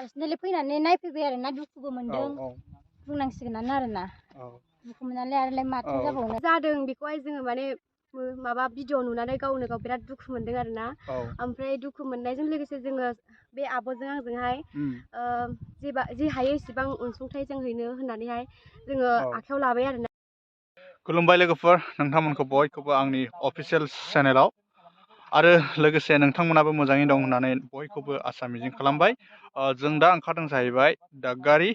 पार्सनेलि फैनानै नायफैबाय आरो ना दुखुबो मोनदों बुंनांसिगोनानो आरोना दुखु मोननानै आरोलाय माथो जाबावनो जादों बेखौहाय जोङो माने माबा भिडिअ नुनानै गावनो गाव बिराद दुखु मोनदों आरोना ओमफ्राय दुखु मोननायजों लोगोसे जोङो बे आब'जों आंजोंहाय जे हायो एसेबां अनसुंथाइ जों हैनो होननानैहाय जोङो आखायाव लाबाय आरोना। खुलुमबाय लोगोफोर, नोंथांमोनखौ बयखौबो आंनि अफिसियेल चेनेलाव आरो लोगोसे नोंथांमोनाबो मोजाङै दं होननानै बयखौबो आसा मिजिं खालामबाय। जों दा ओंखारदों जाहैबाय दागगारि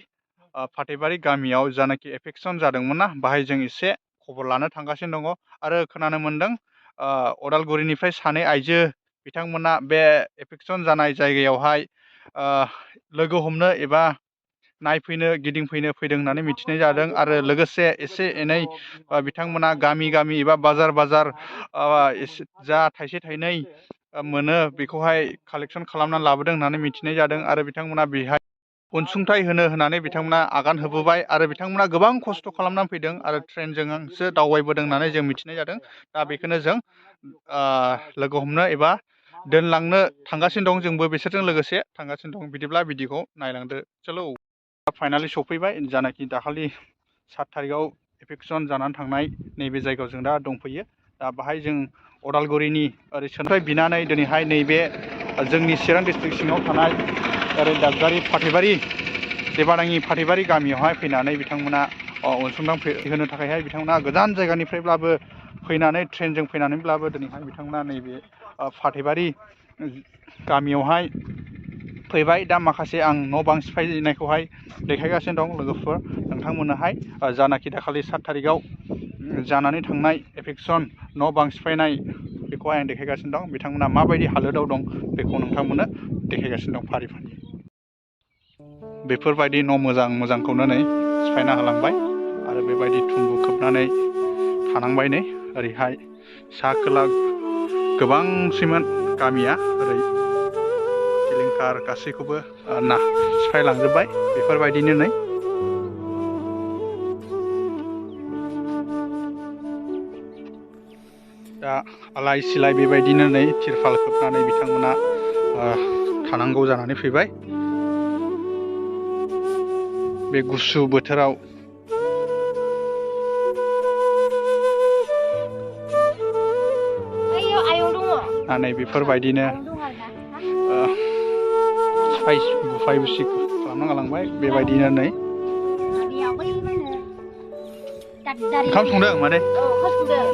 फाथैबारि गामियाव जानाखि एफेक्सन जादोंमोन ना, बाहाय जों एसे खबर लानो थांगासिनो दङ आरो खोनानो मोनदों अदालगुरिनिफ्राय सानै आइजो बिथांमोना बे एफेक्सन जानाय जायगायावहाय लोगो हमनो एबा नायफैनो गिदिंफैनो फैदों होननानै मिथिनाय जादों आरो लोगोसे एसे एनै बिथांमोना गामि गामि एबा बाजार बाजार जा थाइसे थाइनै मोनो बेखौहाय कालेक्सन खालामनानै लाबोदों होननानै मिथिनाय जादों आरो बिथांमोना बेहाय अनसुंथाइ होननानै बिथांमोना आगान होबोबाय आरो बिथांमोना गोबां खस्थ' खालामनानै फैदों आरो ट्रेनजोंसो दावबायबोदों होननानै जों मिथिनाय जादों। दा बेखौनो जों लोगो हमनो एबा दोनलांनो थांगासिनो दं, जोंबो बिसोरजों लोगोसे थांगासिनो दं। बिदिब्ला भिडिअखौ नायलांदो चलो। फाइनालि सफैबाय, जानाखि दाखालि 7 थारिखआव एफेक्सन जानानै थांनाय नैबे जायगायाव जों दा दंफैयो। दा बाहाय जों अदालगुरिनि ओरै सोनाबनिफ्राय बिनानै दिनैहाय नैबे जोंनि चिरां डिस्ट्रिक्ट सिङाव थानाय ओरै दागगारि फाथैबारि देबानाङि फाथैबारि गामियावहाय फैनानै बिथांमोना अनसुंथाइ होनो थाखायहाय बिथांमोना गोजान जायगानिफ्रायब्लाबो फैनानै ट्रेनजों फैनानैब्लाबो दिनैहाय बिथांमोना नैबे फाथैबारि गामियावहाय फैबाय। दा माखासे आं न' बां सिफायनायखौहाय देखायगासिनो दं लोगोफोर, नोंथांमोननोहाय जानाखि दाखालि 7 थारिखआव जानानै थांनाय एफेक्सन न' बां सिफायनाय बेखौहाय आं देखायगासिनो दं। बिथांमोना माबायदि हालोदाव दं बेखौ नोंथांमोननो देखायगासिनो दं फारि फारि। बेफोरबायदि न' मोजांखौनो नै सिफायना होलांबाय आरो बेबायदि थुंबु खोबनानै थानांबाय नै ओरैहाय सा खोला गोबांसैमोन गामिया, ओरै सिलिंखार गासैखौबो सिफायलांजोब्बाय बेफोरबायदिनो नै। दा आलाय सिलाय बेबायदिनो नै तिरपाल खोबनानै बिथांमोना थानांगौ जानानै फैबाय बे गुसु बोथोराव। नै बेफोरबायदिनो बुफाय बुसि खालामना गालांबाय बेबायदिनो नै। ओंखाम संदों माने?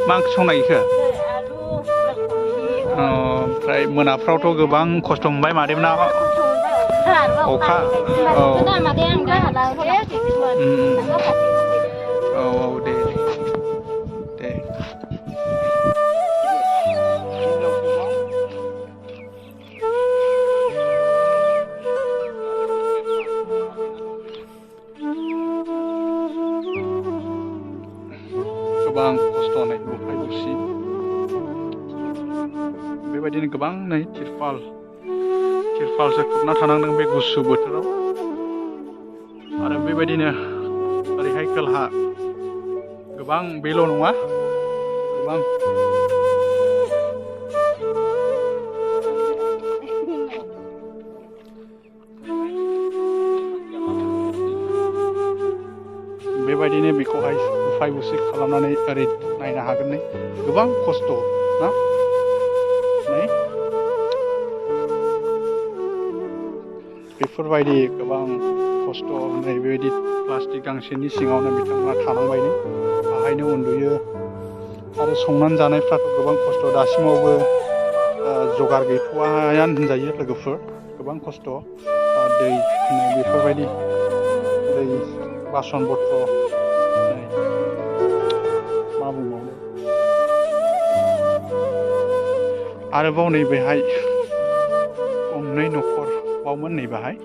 मा ओंख्रि संनाय इखो? ओमफ्राय मोनाफ्रावथ' गोबां खस्थ' मोनबाय मादैमोना अखा। औ दे गोबां खस्थ' नै बुफाय बुसि बेबायदिनो गोबां नै तिरपालसो खोबना थानांदों बे गुसु बोथोराव। आरो बेबायदिनो ओरैहाय खोलाहा गोबां बेल' नङा, गोबां बेबायदिनो बेखौहाय बुफाय बुसि खालामनानै ओरै नायनो हागोन नै गोबां खस्थ' ना नै बेफोरबायदि गोबां खस्थ' नै बेबायदि प्लास्टिक गांसेनि सिङावनो बिथांमोना थानांबाय नै बाहायनो उन्दुयो आरो संनानै जानायफ्राथ' गोबां खस्थ'। दासिमावबो जगार गैथ'वायानो होनजायो लोगोफोर, गोबां खस्थ'। दै नै बेफोरबायदि दै बासन बर्थन नै मा बुंबावनो। आरोबाव नैबेहाय गंनै न'खरबावमोन नै बाहाय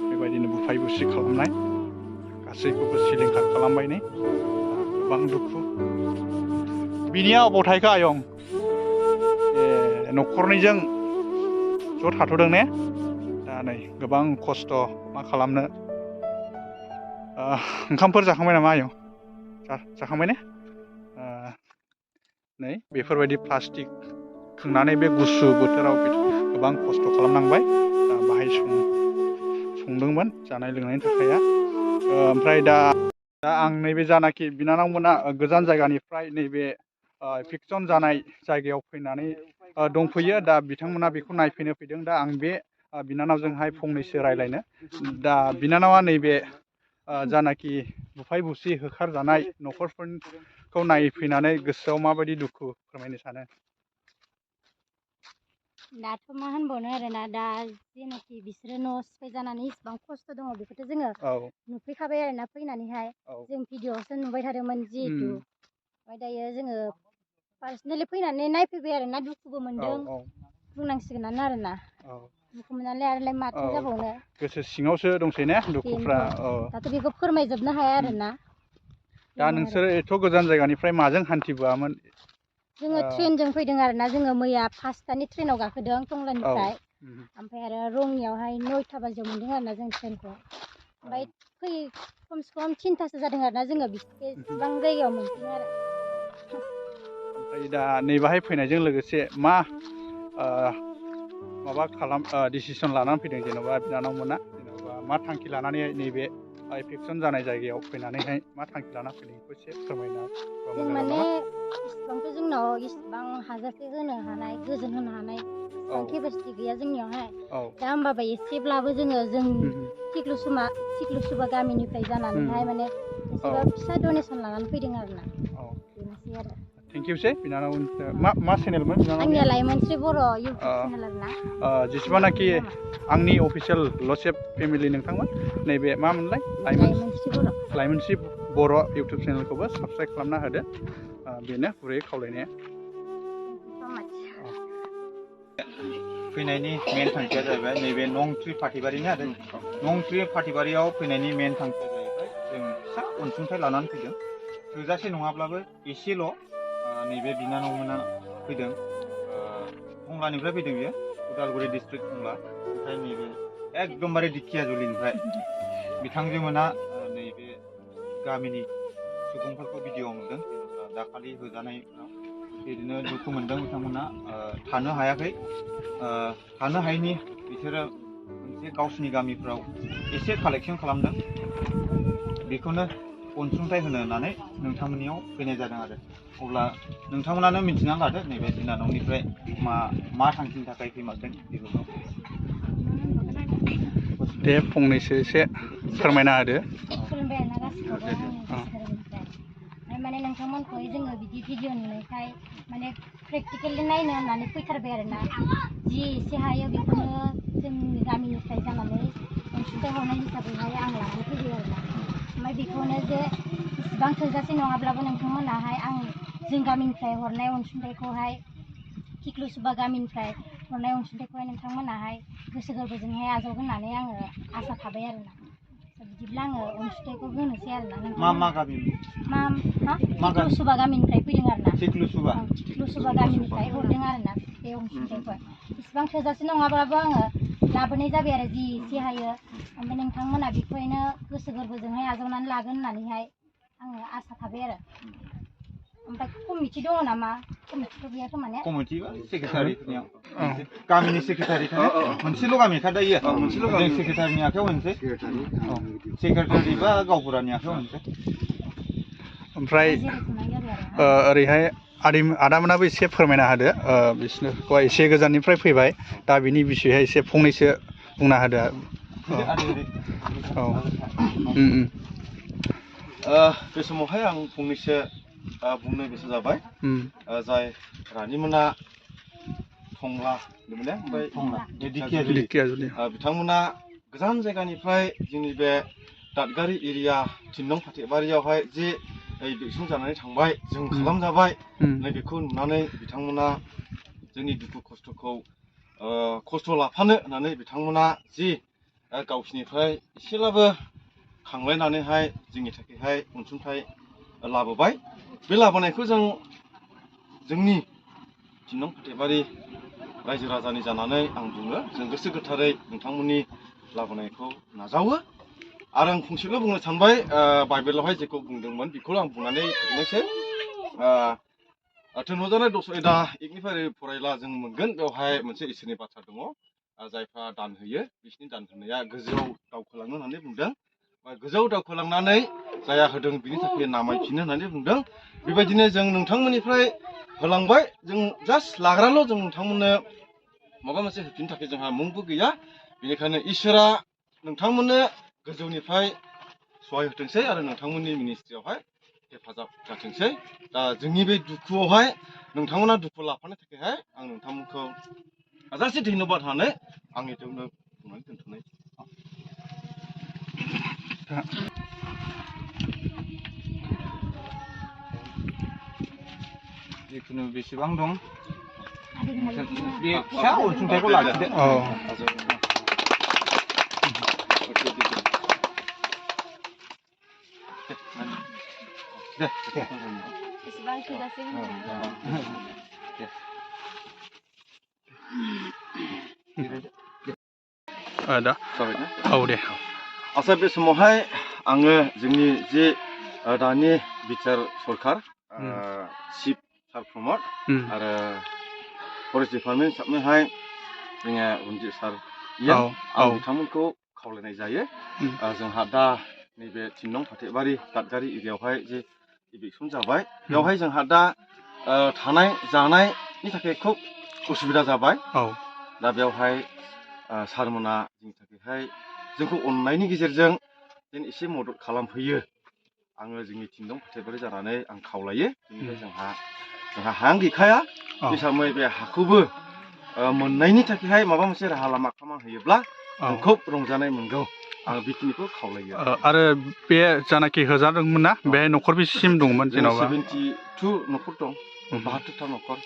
बेबायदिनो बुफाय बुसि खालामनाय, गासैखौबो सिलिंखार खालामबाय नै। गोबां दुखु। बिनिया अबाव थाहैखो आयं? न'खरनैजों ज' थाथ'दों ने? दा नै गोबां खस्थ', मा खालामनो। ओंखामफोर जाखांबाय नामा आयं? जाखांबाय ने? नै बेफोरबायदि प्लास्टिक खोंनानै बे गुसु बोथोराव गोबां खस्थ' खालामनांबाय। दा बाहाय संदोंमोन जानाय लोंनायनि थाखाय ओमफ्राय दा आं नैबे जानाखि बिनानावमोना गोजान जायगानिफ्राय नैबे एभिक्सन जानाय जायगायाव फैनानै दंफैयो दा बिथांमोना बेखौ नायफैनो फैदों दा आं बे बिनानावजोंहाय फंनैसो रायलायनो दा बिनानावा नैबे जानाखि बुफाय बुसि होखारजानाय न'खरफोरखौ नायफैनानै गोसोआव माबायदि दुखु फोरमायनो सानो? दाथ' मा होनबावनो आरोना दा जेनाखि बिसोरो न' सिफाय जानानै इसिबां खस्थ' दङ बेखौथ' जोङो नुफैखाबाय आरोना फैनानैहाय जों भिडिअ'आवसो नुबाय थादोंमोन जिहेतु ओमफ्राय दायो जोङो पार्सनेलि फैनानै नायफैबाय आरोना दुखुबो मोनदों बुंनांसिगोनानो आरोना दुखु मोननानै आरोलाय माथो जाबावनो गोसो सिङावसो दंसै ने दुखुफ्रा दाथ' बेखौ फोरमायजोबनो हाया आरोना दा नोंसोर एथ' गोजान जायगानिफ्राय माजों हान्थिबोआमोन? जोङो ट्रेनजों फैदों आरोना जोङो मैया 5टानि ट्रेनाव गाखोदों टंलानिफ्राय ओमफ्राय आरो रङियावहाय 9टा बाजियाव मोनदों आरोना जों ट्रेनखौ ओमफ्राय खमसे खम 3टासो जादों आरोना जोङो बेसेबां जायगायाव मोनफैनो आरो ओमफ्राय दा नैबाहाय फैनायजों लोगोसे मा माबा डिसिसन लानानै फैदों जेन'बा बिनानावमोना जेन'बा मा थांखि लानानै नैबे एभिक्सन जानाय जायगायाव फैनानैहाय मा थांखि लाना फैदों बेखौ एसे फोरमायना जों माने इसिबांथ' जोंनाव इसिबां हाजासे होनो हानाय गोजोन होनो हानाय इसिबां केपासिटि गैया जोंनियावहाय दा होमबाबो एसेब्लाबो जोङो जों सिक्लुसुबा गामिनिफ्राय जानानैहाय माने एसेबाबो फिसा डनेसन लानानै फैदों आरोना बेनोसै आरो थेंकिउसै बिनानाव मा चेनेलमोन आंनिया No3 बर' इउटुब चेनेल आरोना जेसेबांनाखि आंनि अफिसियेल लसेब फेमिलि नोंथांमोन नैबे मा मोनलाय लाइमोनस्रि बर' इउटुब चेनेलखौबो साबस्क्राइब खालामना होदो बेनो गुरैयै खावलायनाया फैनायनि मेन थांखिया जाहैबाय नैबे No3 पाटविबारिनि आरो No3 पाटविबारियाव फैनायनि मेन थांखिया जाहैबाय जों फिसा अनसुंथाइ लानानै फैदों थोजासे नङाब्लाबो एसेल' नैबे बिनानावमोना फैदों टंलानिफ्राय फैदों बियो उदालगुरि डिस्ट्रिक्ट टंला ओमफ्राय नैबे एकदमबारे दिखियाजुलिनिफ्राय बिथांजोमोना नैबे गामिनि सुबुंफोरखौ भिडिअ' नुदों जेनेबा दाखालि होजानायफ्राव बिदिनो दुखु मोनदों बिथांमोना थानो हायाखै थानो हायैनि बिसोरो मोनसे गावसिनि गामिफ्राव एसे कालेक्सन खालामदों बेखौनो अनसुंथाइ होनो होननानै नोंथांमोननियाव फैनाय जादों आरो अब्ला नोंथांमोनानो मिन्थिना लादो नैबे बिनानावनिफ्राय मा थांखिनि थाखाय फैमारदों बेफोरखौ दे फंनैसो एसे फोरमायना होदो माने नोंथांमोनखौहाय जोङो बिदि भिडिअ नुनायखाय माने प्रेक्टिकेलि नायनो होननानै फैथारबाय आरोना जि एसे हायो बेखौनो जोंनि गामिनिफ्राय जानानै अनसुंथाइ हरनाय हिसाबैहाय आं लानानै फैबाय आरोना ओमफ्राय बेखौनो जे इसिबां थोजासे नङाब्लाबो नोंथांमोनाहाय आं जों गामिनिफ्राय हरनाय अनसुंथाइखौहाय सिक्लुसुबा गामिनिफ्राय हरनाय अनसुंथाइखौहाय नोंथांमोनाहाय गोसो गोरबोजोंहाय आजावगोन होननानै आङो आसा थाबाय आरोना बिदिब्ला आङो अनसुंथाइखौ होनोसै आरोना मा गामि सिक्लुसुबा गामिनिफ्राय फैदों आरोना सिक्लुसुबा गामिनिफ्राय हरदों आरोना बे अनसुंथाइखौ इसिबां थोजासे नङाब्लाबो आङो लाबोनाय जाबाय आरो जि एसे हायो ओमफ्राय नोंथांमोना बेखौहायनो गोसो गोरबोजोंहाय आजावनानै लागोन होननानैहाय आङो आसा थाबाय आरो ओमफ्राय कमिटि दङ नामा कमिटिथ' गैया खोमा ने कमिटि सेक्रेटारिनियाव गामिनि सेक्रेटारिखौ मोनसेल' गामिखा दायो मोनसेल' गामि सेक्रेटारिनि आखायाव होनोसै सेक्रेटारि बा गावबुरानि आखायाव होनोसै ओमफ्राय ओरैहाय आदामोनाबो एसे फोरमायना होदो बिसोरखौ एसे गोजाननिफ्राय फैबाय दा बिनि बिसयहाय एसे फंनैसो बुंना होदो बे समावहाय आं फंनैसो बुंनो गोसो जाबाय जाय रानिमोना टंला ओमफ्राय बिथांमोना गोजान जायगानिफ्राय जोंनि बे दादगारि एरिया थिनलं फाथैबारियावहाय जे एभिक्सन जानानै थांबाय जों खालामजाबाय नैबेखौ नुनानै बिथांमोना जोंनि दुखु खस्थ'खौ खस्थ' लाफानो होननानै बिथांमोना जि गावसिनिफ्राय एसेब्लाबो खांलायनानैहाय जोंनि थाखायहाय अनसुंथाइ लाबोबाय बे लाबोनायखौ जों जोंनि थिनलं फाथैबारि रायजो राजानि जानानै आं बुङो जों गोसो गोथारै नोंथांमोननि लाबोनायखौ नाजावो आरो आं फंसेल' बुंनो सानबाय बाइबेलावहाय जेखौ बुंदोंमोन बेखौल' आं बुंनानै फोजोबनोसै थिनहरजानाय 10 एकनिफ्राय फरायला जों मोनगोन बेवहाय मोनसे इसोरनि बाथ्रा दङ जायफ्रा दान होयो बिसोरनि दान होनाया गोजौआव दावखोलाङो होननानै बुंदों बा गोजौआव दावखोलांनानै जाया होदों बिनि थाखाय नामायफिनो होननानै बुंदों बेबायदिनो जों नोंथांमोननिफ्राय होलांबाय जों जास्ट लाग्राल' जों नोंथांमोननो माबा मोनसे होफिननो थाखाय जोंहा मुंबो गैया बेनिखायनो इसोरा नोंथांमोननो गोजौनिफ्राय सहाय होथोंसै आरो नोंथांमोननि मिनिस्ट्रियावहाय हेफाजाब जाथोंसै दा जोंनि बे दुखुआवहाय नोंथांमोना दुखु लाफानो थाखायहाय आं नोंथांमोनखौ हाजासे धन्यबाद होनानै आंनि बेयावनो बुंनानै दोनथ'नाय जिखुनु बेसेबां दं बे फिसा अनसुंथाइखौ लाखिदो एसेबां थोजासे दा औ दे आसा बे समावहाय आङो जोंनि जे दानि बिटिआर सरकार चिफ सार प्रमद आरो फरेस्ट डिपार्टमेन्ट हिसाबैहाय जोङो रन्जित सार आं बिथांमोनखौ खावलायनाय जायो जोंहा दा नैबे 3 नं फाथैबारि दादगारि एरियायावहाय जे इभिक्सन जाबाय बेवहाय जोंहा दा थानाय जानायनि थाखाय खुब उसुबिदा जाबाय दा बेवहाय सारमोना जोंनि थाखायहाय जोंखौ अननायनि गेजेरजों जेन एसे मदद खालामफैयो आङो जोंनि 3 नं फाथैबारि जानानै आं खावलायो बेनिफ्राय जोंहा हां गैखाया हिसाबै बे हाखौबो मोननायनि थाखायहाय माबा मोनसे राहा लामा खालामना होयोब्ला जों खुब रंजानाय मोनगौ आं बेखिनिखौ खावलायो आरो बे जानाखि होजादोंमोन ना बेहाय न'खर बेसेसिम दंमोन जेन'बा 72 न'खर दं 72 न'खर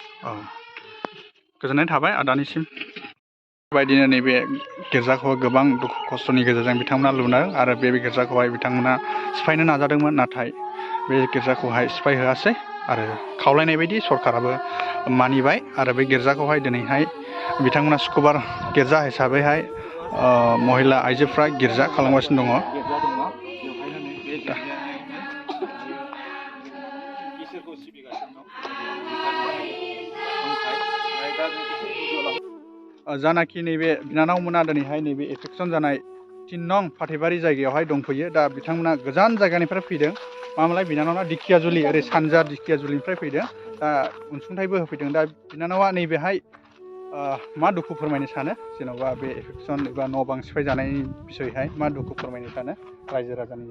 गोजोननाय थाबाय आदानिसिम बेबायदिनो नैबे गिर्जाखौ गोबां दुखु खस्थ'नि गेजेरजों बिथांमोना लुनो आरो बे गिर्जाखौहाय बिथांमोना सिफायनो नाजादोंमोन नाथाय बे गिर्जाखौहाय सिफाय होआसै आरो खावलायनाय बायदि सरकाराबो मानिबाय आरो बे गिर्जाखौहाय दिनैहाय बिथांमोना सुक्रुबार गिर्जा हिसाबैहाय महिला आइजोफ्रा गिर्जा खालामगासिनो दङ जानाखि नैबे बिनानावमोना दिनैहाय नैबे एफेक्सन जानाय 3 नं फाथैबारि जायगायावहाय दंफैयो दा बिथांमोना गोजान जायगानिफ्राय फैदों मामोनलाय बिनानावना दिखियाजुलि ओरै सानजा दिखियाजुलिनिफ्राय फैदों दा अनसुंथाइबो होफैदों दा बिनानावा नैबेहाय मा दुखु फोरमायनो सानो जेन'बा बे एफेक्सन एबा न' बां सिफाय जानायनि बिसयहाय मा दुखु फोरमायनो सानो रायजो राजानि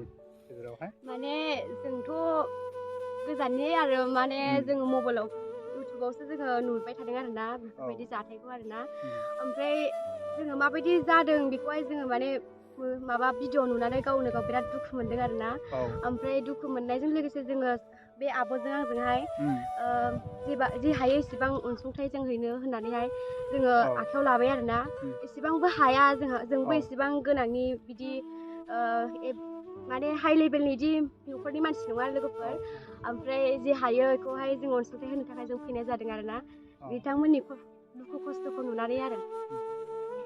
गेजेरावहाय माने जोंथ' गोजाननि आरो माने जोङो मबाइलाव इउटुबावसो जोङो नुबाय थादों आरोना बेफोरबायदि जाथायखौ आरोना ओमफ्राय जोङो माबायदि जादों बेखौहाय जोङो माने माबा भिडिअ नुनानै गावनो गाव बिराद दुखु मोनदों आरोना ओमफ्राय दुखु मोननायजों लोगोसे जोङो बे आब'जों आंजोंहाय जे हायो एसेबां अनसुंथाइ जों हैनो होननानैहाय जोङो आखायाव लाबाय आरोना एसेबांबो हाया जोंबो एसेबां गोनांनि बिदि माने हाइ लेभेलनि इदि न'खरनि मानसि नङा लोगोफोर ओमफ्राय जे हायो बेखौहाय जों अनसुंथाइ होनो थाखाय जों फैनाय जादों आरोना बिथांमोननि दुखु खस्थ'खौ नुनानै आरो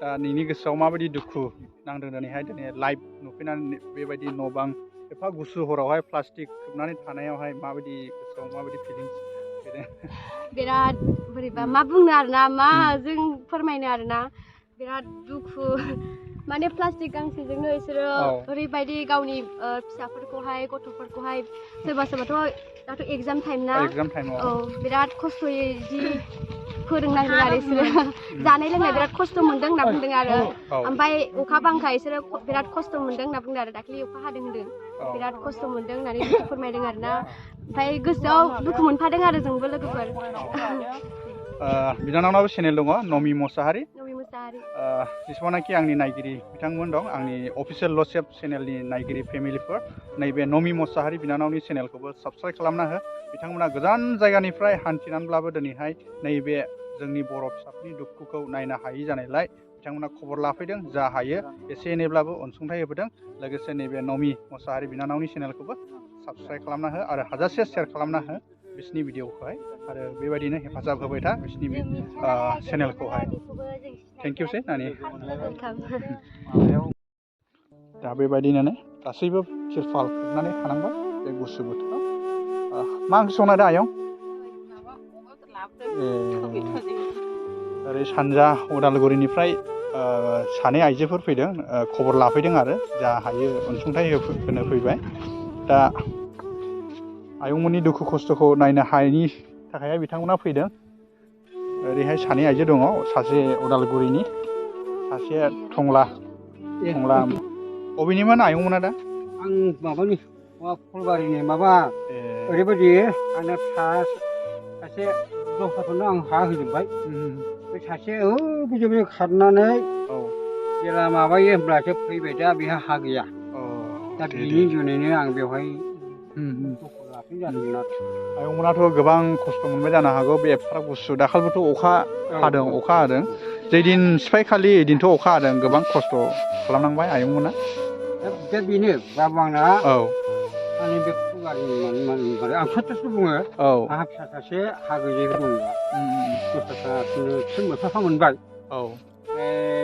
दा नोंनि गोसोआव माबायदि दुखु नांदों दिनैहाय लाइभ नुफैनानै बेबायदि न' बां एफा गुसु हरावहाय प्लास्टिक खोबनानै थानायावहाय माबायदि गोसोआव माबायदि फिलिंस फैदों बिराद बोरैबा मा बुंनो आरोना मा जों फोरमायनो आरोना बिराद दुखु माने प्लास्टिक गांसेजोंनो बिसोरो ओरैबायदि गावनि फिसाफोरखौहाय गथ'फोरखौहाय सोरबाथ' दाथ' एग्जाम टाइम ना बिराद खस्थ'यै इदि फोरोंनांदों आरो बिसोरो जानाय लोंनाय बिराद खस्थ' मोनदों होनना बुंदों आरो ओमफ्राय अखा बांखा बिसोरो बिराद खस्थ' मोनदों होनना बुंदों आरो दाख्लि अखा हादों होनदों बिराद खस्थ' मोनदों होननानै दुखु फोरमायदों आरोना ओमफ्राय गोसोआव दुखु मोनफादों आरो जोंबो लोगोफोर बिनानावनाबो चेनेल दङ नमि मुसाहारि जेसेबांनाखि आंनि नायगिरि बिथांमोन दं आंनि अफिसियेल ल'सेफ चेनेलनि नायगिरि फेमिलिफोर नैबे नमि मुसाहारि बिनानावनि चेनेलखौबो साबस्क्राइब खालामना हो बिथांमोना गोजान जायगानिफ्राय हान्थिनानैब्लाबो दिनैहाय नैबे जोंनि बर' फिसाफोरनि दुखुखौ नायनो हायि जानायलाय बिथांमोना खबर लाफैदों जा हायो एसे एनैब्लाबो अनसुंथाइ होबोदों लोगोसे नैबे नमि मुसाहारि बिनानावनि चेनेलखौबो साबस्क्राइब खालामना हो आरो हाजासे शेयार खालामना हो बिसिनि भिडिअखौहाय आरो बेबायदिनो हेफाजाब होबाय था बिसिनि चेनेलखौहाय थेंक इउ सै नानि दा बेबायदिनो गासैबो तिरपाल खोबनानै थानांबाय बे गुसु बोथोराव मा ओंख्रि संना दा आयं ओरै सानजा उदालगुरिनिफ्राय सानै आइजोफोर फैदों खबर लाफैदों आरो जा हायो अनसुंथाइ होनो फैबाय दा आयंमोननि दुखु खस्थ'खौ नायनो हायैनि थाखाय बिथांमोना फैदों ओरैहाय सानै आइजो दङ सासे उदालगुरिनि सासे टंला बबेनिमोन आयंमोना दा आं माबानि फुलबारिनि माबा ओरैबायदि आंना फिसा सासे दस्राखौनो आं हा होजोब्बाय बे सासे बिजों खारनानै जेला माबायो होनब्लासो फैबाय दा बेहा हा गैया दा बिनि जुनैनो आं बेवहाय आयंमोनाथ' गोबां खस्थ' मोनबाय जानो हागौ बे एफा गुसु दाखालिबोथ' अखा हादों जैदिन सिफायखालि ओइदिनथ' अखा हादों गोबां खस्थ' खालामनांबाय आयंमोना दा बेनो बाबु आंना आंनि बे फुलबारिनि आं सत्तरसो बुङो आंहा फिसा सासे हा गैयैबो दङ दस्राफ्रा मोनफा मोनबाय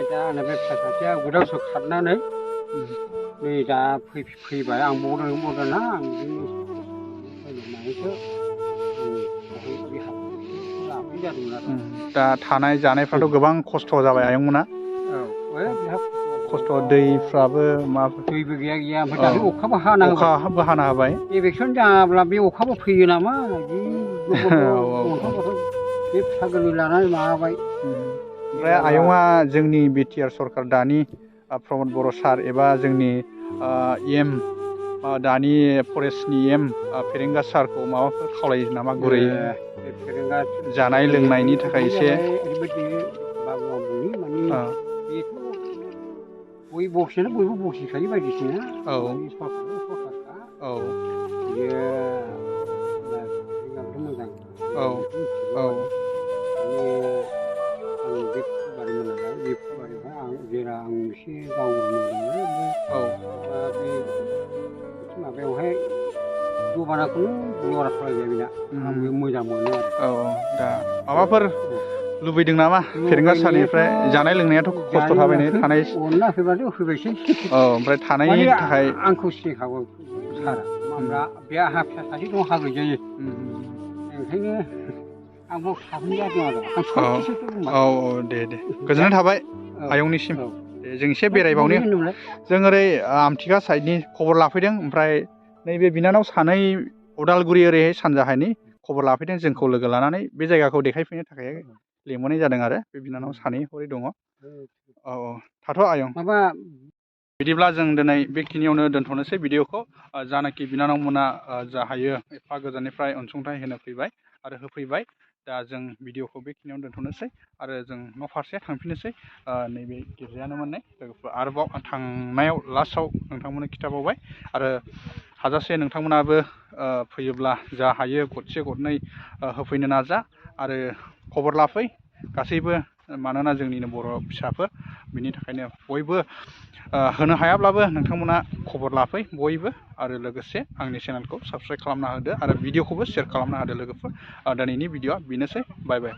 दा आंना बे फिसा सासेया गोदावसोराव खारनानै नै दा फैबाय आं बर'ना आं दा थानाय जानायफ्राथ' गोबां खस्थ' जाबाय आयंमोना खस्थ' दैफ्राबो दैबो गैया ओमफ्राय दाख्लै अखाबो हाना होबाय इभिकसन जाब्ला बे अखाबो फैयो नामा बे फिसा गोरलै लानानै माबाबाय ओमफ्राय आयंआ जोंनि बिटिआर सरखार दानि प्रमद बर' सार एबा जोंनि दानि फरेस्टनि फेरेंगा सारखौ माबाफोर खावलायो नामा गुरै जानाय लोंनायनि थाखाय एसे बयबो बखिखायो बायदिसिना माबायावहाय जबानाखौनो लरा फरायबाय बेना आंबो मोजां मोनो दा माबाफोर लुबैदों नामा फेरेंगा सारनिफ्राय जानाय लोंनायाथ' खस्थ' थाबाय नै थानाय अनला होबाथ' होबायसै ओमफ्राय थानायनि थाखाय आंखौ सिनायखागौ सारा माब्ला बे आंहा फिसा सासे दं हा गैजायो ओंखायनो आंबो थाबैनो जादों आरो दे गोजोननाय थाबाय आयंनिसिम जों एसे बेरायबावनो जों ओरै आमथिखा साइडनि खबर लाफैदों ओमफ्राय नैबे बिनानाव सानै उदालगुरि ओरैहाय सानजाहानि खबर लाफैदों जोंखौ लोगो लानानै बे जायगाखौ देखायफैनो थाखाय लिंहरनाय जादों आरो बे बिनानाव सानै हरै दङ थाथ' आयं बिदिब्ला जों दिनै बेखिनियावनो दोनथ'नोसै भिडिअखौ जानाखि बिनानावमोना जा हायो एफा गोजाननिफ्राय अनसुंथाइ होनो फैबाय आरो होफैबाय दा जों भिडिअखौ बेखिनियावनो दोनथ'नोसै आरो जों न' फारसे थांफिननोसै नैबे गिर्जायानो मोननाय लोगोफोर आरोबाव थांनायाव लास्टआव नोंथांमोननो खिथाबावबाय आरो हाजासे नोंथांमोनाबो फैयोब्ला जा हायो गरसे गरनै होफैनो नाजा आरो खबर लाफै गासैबो मानोना जोंनिनो बर' फिसाफोर बिनि थाखायनो बयबो होनो हायाब्लाबो नोंथांमोना खबर लाफै बयबो आरो लोगोसे आंनि चेनेलखौ साबस्क्राइब खालामना होदो आरो भिडिअखौबो शेयार खालामना होदो लोगोफोर दिनैनि भिडिअआ बेनोसै बाय बाय